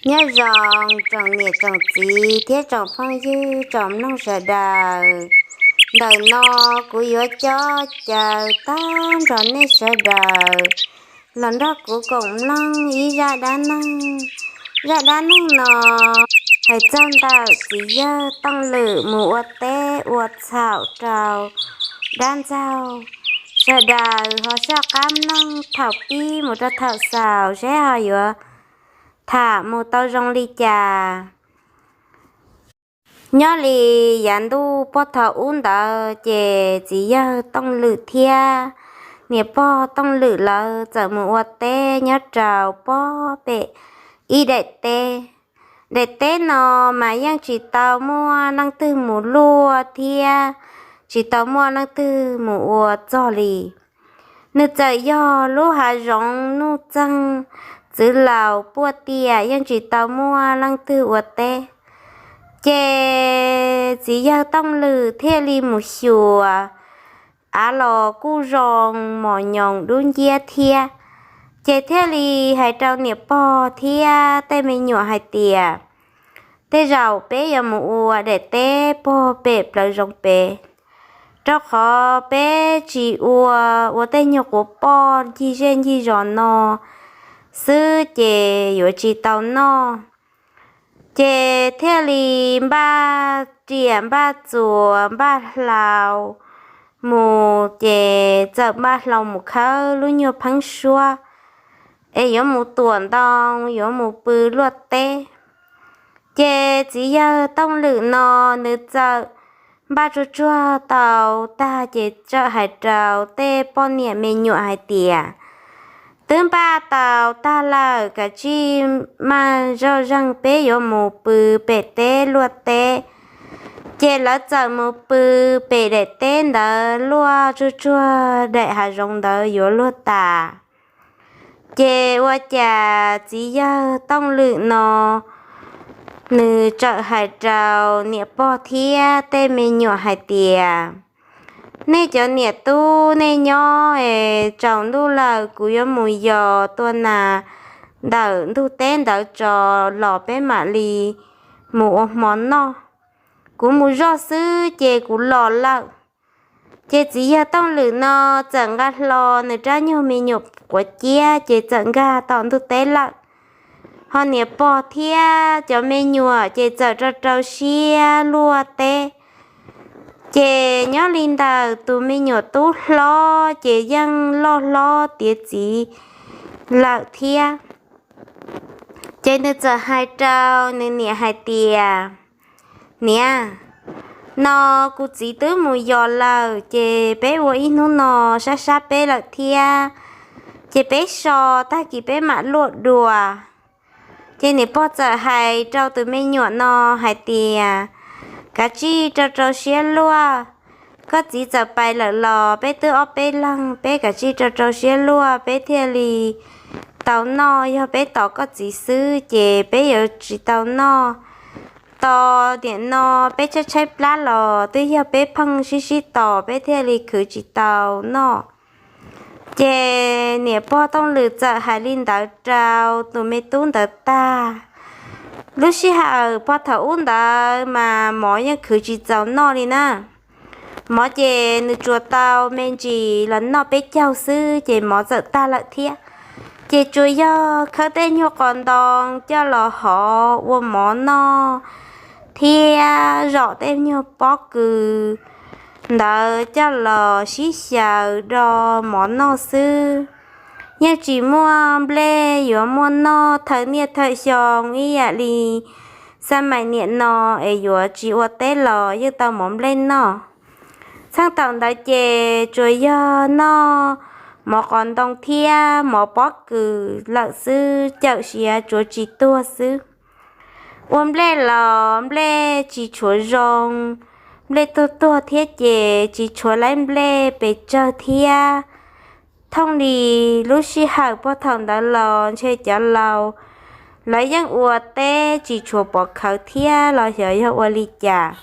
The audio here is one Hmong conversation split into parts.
Nyob zoo tsoom niam tsoom txiv thiab tsoom phooj ywg tsoom mloog sawv daws. Ntawm no kuv yuav coj caw tag nrho nej sawv daws los nrog kuv koom mloog ib zaj dab neeg. Zaj dab neeg no hais txog ntawm txiv yawg Tooj Lwm mus ua teb ua txhaum rau dab ntxaug. Sawv daws ho soj qab mloog thaum pib mus rau thaum xaus seb ho yuav tham mus tau zoo li cas. Nyob li yav ntuj pog thaum ub ntawd ces txiv yawg Tooj Lwm thiab niam pog Tooj Lwm lawv txawm mus ua teb nyob rau pob pem ib daim teb. Daim teb no mas yeej tsis tau muaj leej twg mus luaj thiab tsis tau muaj leej twg mus ua txog li. Nws txawm yog lub hav zoov nuj txeeg txwv laus puaj tiam yeej tsis tau muaj leej twg ua teb. Ces txiv yawg Tooj Lwm thiaj li mus xyuas, av los kuj zoo mos nyoos dub nciab thiab. Ces thiaj li hais rau niam pog thiab tej me nyuam hais tias, tej zaum peb yuav mus ua daim teb pog pem plawv zoov pem, rau qhov peb tsis ua, ua tej nyuag quav poj ncig zej ncig zos no xwb ces yuav tsis tau noj. Ces thiaj li npaj riam npaj txuas npaj hlau mus, ces txawm npaj hlau mus khawb lub nyuag pheeb suab es yuav mus tuam ntoo yuav mus pw luaj teb. Ces txiv yawg Tooj Lwm no nws txawm npaj tsuag tsuag tau tag ces txawm hais rau tej poj niam me nyuam hais tias, twb npaj tau tag lawm, kav tsij maj zoj zeeg peb yuav mus pw pem teb luaj teb. Ces lawv txawm mus pw pem daim teb ntawd luaj tsuag tsuag daim hav zoov ntawd yuav luag tas. Ces ua cas txiv yawg Tooj Lwm no nws txawm hais rau niam pog thiab tej me nyuam hais tias, nej cov niam tub nej nyob es tsaus ntuj lawm, kuv yuav mus yos tua nas ntawm ntug teb ntawd tso los peb mam li mus ua hmo noj. Kuv mus zoj xwb ces kuv los lawm. Ces txiv yawg Tooj Lwm no txawm nqa hlo nws rab nyuag me nyuam quav ciab ces txawm nkag tom ntug teb lawm. Ho niam pog thiab cov me nyuam ces txawm rau rau siab luaj teb. Ces nyob li ntawm tus me nyuam tub hlob ces yeej loj hlob tiav txiv lawm thiab. Ces nws txawm hais rau nws niam hais tias, niam, no kuv txiv twb mus yos lawm ces peb ua ib hnub no sab sab peb lawm thiab, ces peb so tag kis peb mam luaj dua. Ces niam pog txawm hais rau tus me nyuam no hais tias, kav tsij rau rau siab luaj, koj txiv txawm pais lawm los peb twb ob peb leeg, peb kav tsij rau rau siab luaj peb thiaj li tau noj. Yog peb tos koj txiv xwb ces peb yuav tsis tau noj. Tos tiam no peb tshaib tshaib plab los twb yog peb pheej sib sib tos peb thiaj li khwv tsis tau noj. Ces niam pog Tooj Lwm txawm hais li ntawd rau tus me tub ntawd tag. Lub sij hawm pog thaum ub ntawd mas mov yeej khwv tsis txaus noj li na. Mov ces nws tsuas tau me ntsis los noj peb caug xwb ces mov txawm tag lawm thiab. Ces tsuas yog khawb tej nyuag qos ntoo coj los hov ua mov noj thiab zom tej nyuag pob kws ntawd coj los sib xyaw do mov noj xwb. Yeej tsis muaj nplej yuav muaj noj thawm niaj thawm xyoo ib yam li xab maim niam no es yuav tsis ua teb los yeej tau mov nplej noj. Txheej thaum ntawd ces tsuas yog noj mov qos ntoo thiab mov pob kws lawm xwb, cawm siav tsuav tsis tuag xwb. Ua nplej los nplej tsis tshuav zoo, nplej tuag tuag thiab ces tsis tshuav laib nplej pes tsawg thiab. Thooj li lub sij hawm pog thaum ntawd los ntshe cov laus lawv yeej ua teb tsis tshuav pov khawv thiab los xyov yog ua li cas.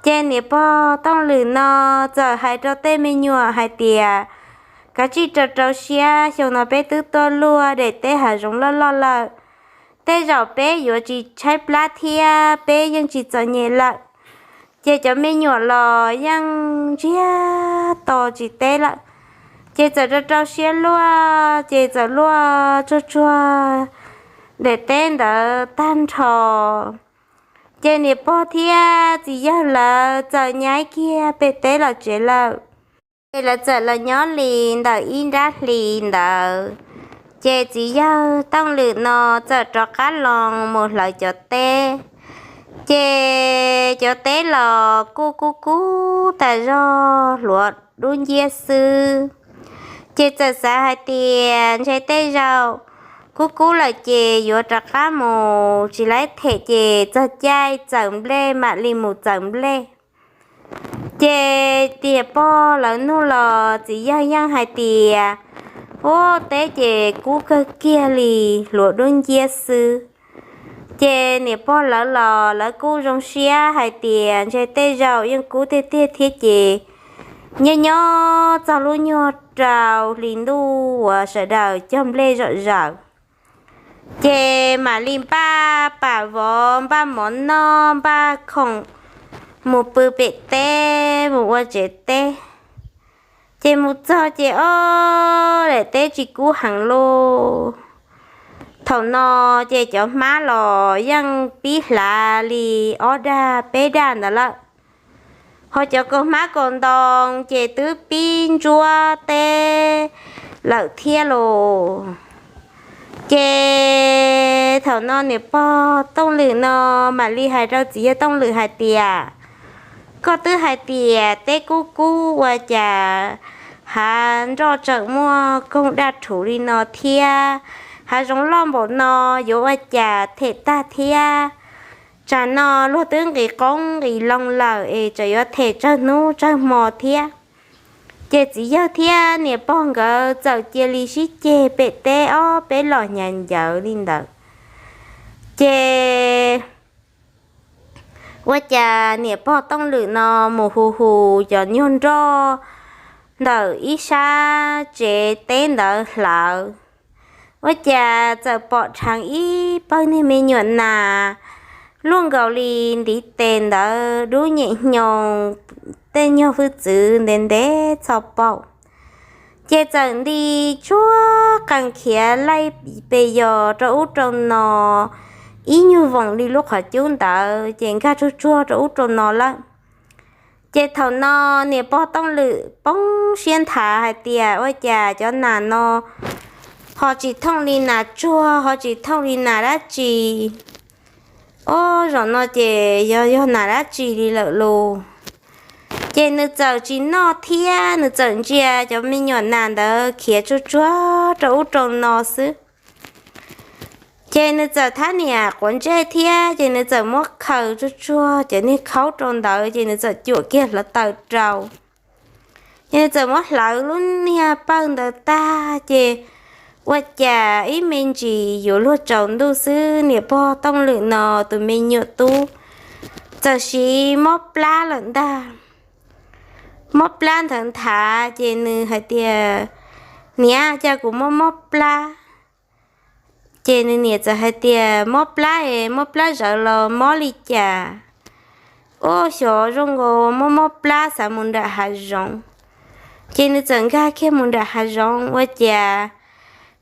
Ces niam pog Tooj Lwm no txawm hais rau tej me nyuam hais tias, kav tsij rau rau siab, xyoo no peb twb tuaj luaj daim teb hav zoov loj loj lawm, tej zaum peb yuav tsis tshaib plab thiab, peb yeej tsis txom nyem lawm. Ces cov me nyuam los yeej ntsiag to tsis teb lawm. Ces txawm rau rau siab luaj, ces txawm luaj tsuag tsuag daim teb ntawd tag nrho. Ces niam pog thiab txiv yawg lawv txawm nyaib kiag pem teb los tsev lawm. Ces lawv txawm los nyob li ntawm ib nrab hlis ntawd, ces txiv yawg Tooj Lwm no txawm rov qab los mus hlawv cov teb. Ces cov teb los kuj kub kub tas zog hluav dub nciab xwb. Ces txawm xav hais tias ntshe tej zaum kub kub lawm ces yuav rov qab mus tsis laib them ces txog caij txawm nplej mam li mus txawm nplej. Ces niam pog lawv nug los txiv yawg yeej hais tias, ub, teb ces kub kawg kiag li, hluav dub nciab xwb. Ces niam pog lawv los lawv kuj zoo siab hais tias ntshe tej zaum yeej kub tiag tiag thiab ces nyob nyob txog lub nyuag rau hli ntuj uas sawv daws cog nplej zom zaws, ces mam li npaj pam vov, npaj mov noj, npaj khoom mus pw pem teb, mus ua tsev teb. Ces mus txog ces ob daim teb tsis kub heev lauj. Thaum no ces cov hmab los yeej pib hlav li ob dag peb dag ntawd lawm. Ho cov kaus hmab kaus ntoo ces twb pib ntsuab teb lawm thiab los. Ces thaum no niam pog Tooj Lwm no mam li hais rau txiv yawg Tooj Lwm hais tias, koj twb hais tias teb kub kub ua cas hav nroj tseem muaj koog daj rhuv li no thiab, hav zoov loj npaum no yuav ua cas them tag thiab. Tsam no luag twb nqis qoob nqis loo lawm es tseem yuav them tsawg hnub tsawg hmo thiab. Ces txiv yawg thiab niam pog nkawd txawm cia li sib ceg pem teb ob peb los hnyav ncawv li ntawd. Ces ua cas niam pog Tooj Lwm no mus hu hu cov nyuag nroj ntawm ib sab tsev teb ntawd hlawv, ua cas txawm pom dheev ib pawg niag me nyuam nas luaj nkaus li ntiv tes ntawd dub nyem hnyoo, tej nyuag hwj txwv ntev ntev txho paum. Ces txawm nti tsuag qees khiav laij pes yos rau ub rau no, ib nyuag voos li lub qhov cub ntawd ces nkag tsuag tsuag rau ub rau no lawm. Ces thaum no niam pog Tooj Lwm poob siab nthav hais tias ua cas cov nas no ho tsis thooj li nas tsuag, ho tsis thooj li nas dab tsi. Ob zaug no ces yog yog nas dab tsi li lawm los. Ces nws txawm tsis noj thiab nws txawm ntsia cov me nyuam nas ntawd khiav tsuag tsuag rau ub rau no xwb. Ces nws txawm thab niam quav ntsej thiab ces nws txawm muab khaws tsuag tsuag cov niag khaub rau ntawd ces nws txawm cuam kiag hluav taws rau. Ces nws txawm muab hlawv lub niag pawg ntawd tag ces ua cas ib me ntsis yuav luag tsaus ntuj xwb niam pog Tooj Lwm no tus me nyuam tub txawm siv mob plab lawm ntag. Mob plab nthawv nthav ces nws hais tias, niam, cas kuv mob mob plab? Ces nws niam txawm hais tias, mob plab es mob plab zawv los mob li cas? Ua xyov zoo nkaus mob mob plab xav mus nram hav zoov. Ces nws txawm nkag kiag mus nram hav zoov ua cas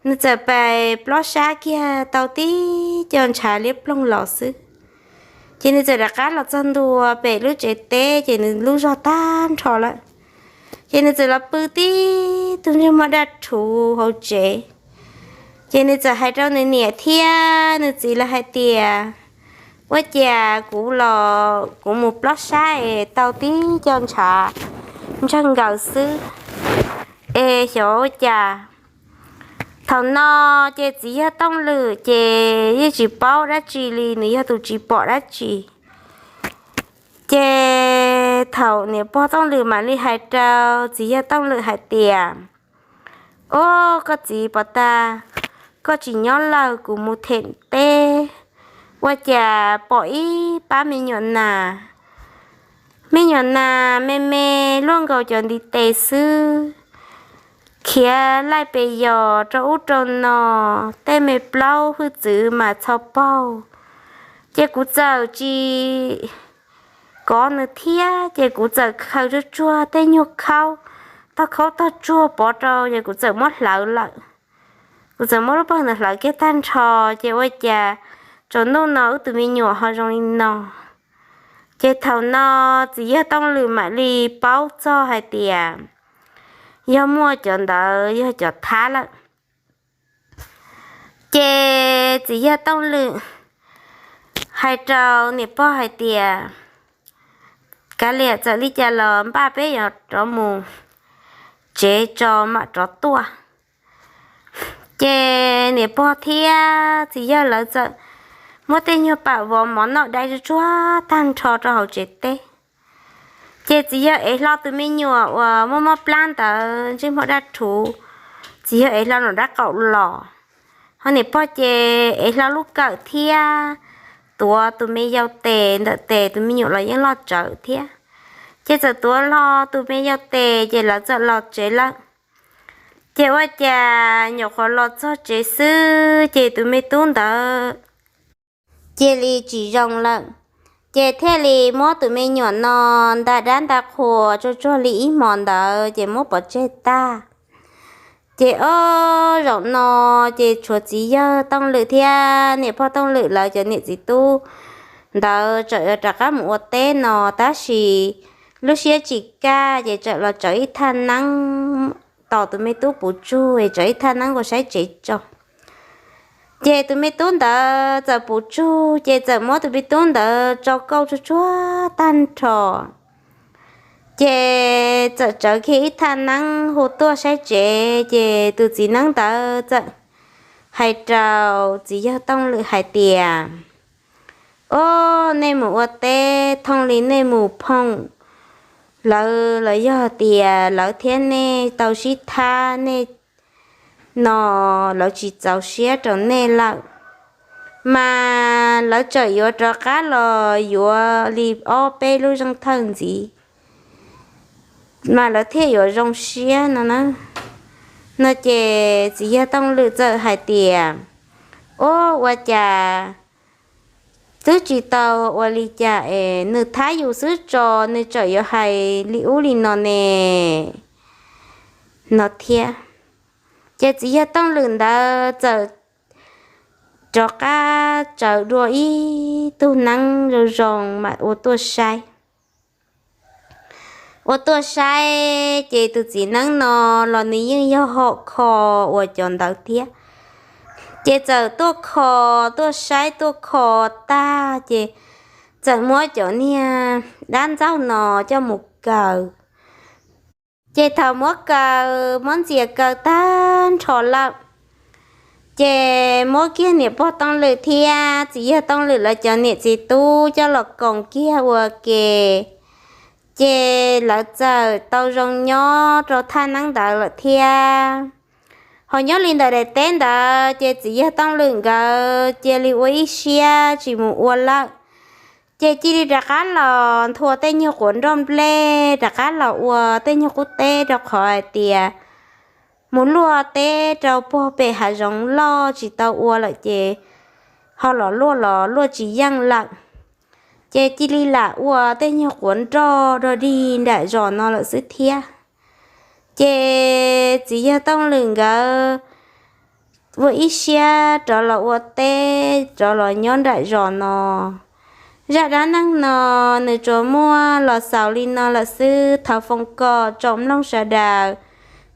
nws txawm pais plob sab kiag tau tib co ntshav liab ploog los xwb. Ces nws txawm rov qab los txog ntua pem lub tsev teb ces nws lub zog tag nrho lawm. Ces nws txawm los pw tib tug ntsej muag daj rhuv hauv tsev. Ces nws txawm hais rau nws niam thiab nws txiv lawv hais tias, ua cas kuv los kuv mus plob sab es tau tib co ntshav ntseeg nkaws xwb, es xyov ua cas. Thaum no ces txiv yawg Tooj Lwm ces yeej tsis paub dab tsi li, nws yog tus tsis pom dab tsi. Ces thaum niam pog Tooj Lwm mam li hais rau txiv yawg Tooj Lwm hais tias, o, koj txiv pov tas, koj tsis nyob lawm kuv mus them teb, ua cas pom ib pab me nyuam nas, me nyuam nas me me luaj nkaus cov ntiv tes xwb. khiav laij pes yos rau ub rau no, tej me plaub hwj txwv mas txho paug. Ces kuv txawm tsis kov nws thiab, ces kuv txawm khaws tsuag tsuag tej nyuag khaub, tog khaub tog tsuag pov rau, ces kuv txawm muab hlawv lawm. Kuv txawm muab lub pawg ntawd hlawv kiag tag nrho, ces ua cas tsaus ntuj no wb tus me nyuam ho zoo li no. Ces thaum no txiv yawg Tooj Lwm mam li paub txog hais tias yog muaj cov ntawd yog cov thab lawm. Ces txiv yawg Tooj Lwm hais rau niam pog hais tias, kav liam, txawm li cas los npaj peb yuav rov mus tsev tso mam rov tuaj. Ces niam pog thiab txiv yawg lawv txawm muab tej nyuag pam vov mov noj dai tsuag tsuag tag nrho rau hauv tsev teb. Ces txiv yawg ev hlo tus me nyuam uas muaj mob plab ntawd ntsej muag daj rhuv, txiv yawg ev hlo nram dab qaum los, ho niam pog ces ev hlo lub kawm thiab tuav tus me yau tes ntawm tes, tus me nyuam los yeej loj tsawv thiab. Ces txawm tuav hlo tus me yau tes ces lawv txawm los tsev lawm. Ces ua cas nyuam qhuav los txog tsev xwb ces tus me tub ntawd cia li tsis zoo lawm. Ces thiaj li muab tus me nyuam no nta dab nta qhua tsuag tsuag li ib hmos ntawd ces muab pov tseg tag. Ces ob zaum no ces tshuav txiv yawg Tooj Lwm thiab niam pog Tooj Lwm lawv cov niam txiv tub ntawd txawm yuav rov qab mus ua teb no, tab sis lub siab tsis kaj ces txawm los tsawv ib thaj neeb tos tus me tub puv tsug es tsawv ib thaj neeb ua saib tsev tso. Ces tus me tub ntawd txawm puv tsug ces txawm muab tus me tub ntawd tso kauj tsuag tsuag tag nrho. Ces txawm tsawv kiag ib thaj neeb hu tuaj saib tsev, ces tus txiv neeb ntawd txawm hais rau txiv yawg Tooj Lwm hais tias, Ob, nej mus ua teb thooj li nej mus phooj lawv los yog tias lawv thiab nej tau sib thab nej no, lawv tsis txaus siab rau nej lawm, mas lawv txawm yuav rov qab los yuav li ob peb lub zeej thawj ntxiv mas lawv thiaj yuav zoo siab no na. No ces txiv yawg Tooj Lwm txawm hais tias, Ob, ua cas twb tsis tau ua li cas es nws thab yus xwb tso, nws txawm yuav hais li ub li no ne, no thiab. Ces txiv yawg Tooj Lwm ntawd txawm rov qab tsawv dua ib tug neeb zoo zoo mas ua tuaj saib. Ua tuaj saib ces tus txiv neeb no los nws yeej yog hom kho uas cov ntawd thiab. Ces txawm tuaj kho, tuaj saib tuaj kho tag ces txawm muab cov niag dab ntxaug no coj mus kaw. Ces thaum muab kaw, muab ntxias kaw tag nrho lawm, ces muab kiag niam pog Tooj Lwm thiab txiv yawg Tooj Lwm lawv cov niam txiv tub coj los koom kiag ua ke. Ces lawv txawm tau zoo nyob rau thaj neeb ntawd lawm thiab. Ho nyob li ntawm daim teb ntawd ces txiv yawg Tooj Lwm nkawd cia li ua ib siab tsis mus ua lawm. Ces cia li rov qab los nthua tej nyuag quav nroj nplej, rov qab los ua tej nyuag qub teb rau qhov hais tias mus luaj teb rau puag pem hav zoov loj tsis tau ua lawm ces ho los luaj los luaj tsis yeej lawm. Ces cia li lam ua tej nyuag quav nroj dog dig nram zos no lawm xwb thiab. Ces txiv yawg Tooj Lwm nkawd ua ib siab rov los ua teb rov los nyob nram zos no. Zaj dab neeg no nws tsuas muaj los xaus li no lawm xwb. Thov foom kom tsoom mloog sawv daws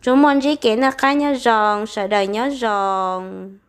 tsuas muaj ntsib kev noj qab nyob zoo, sawv daws nyob zoo.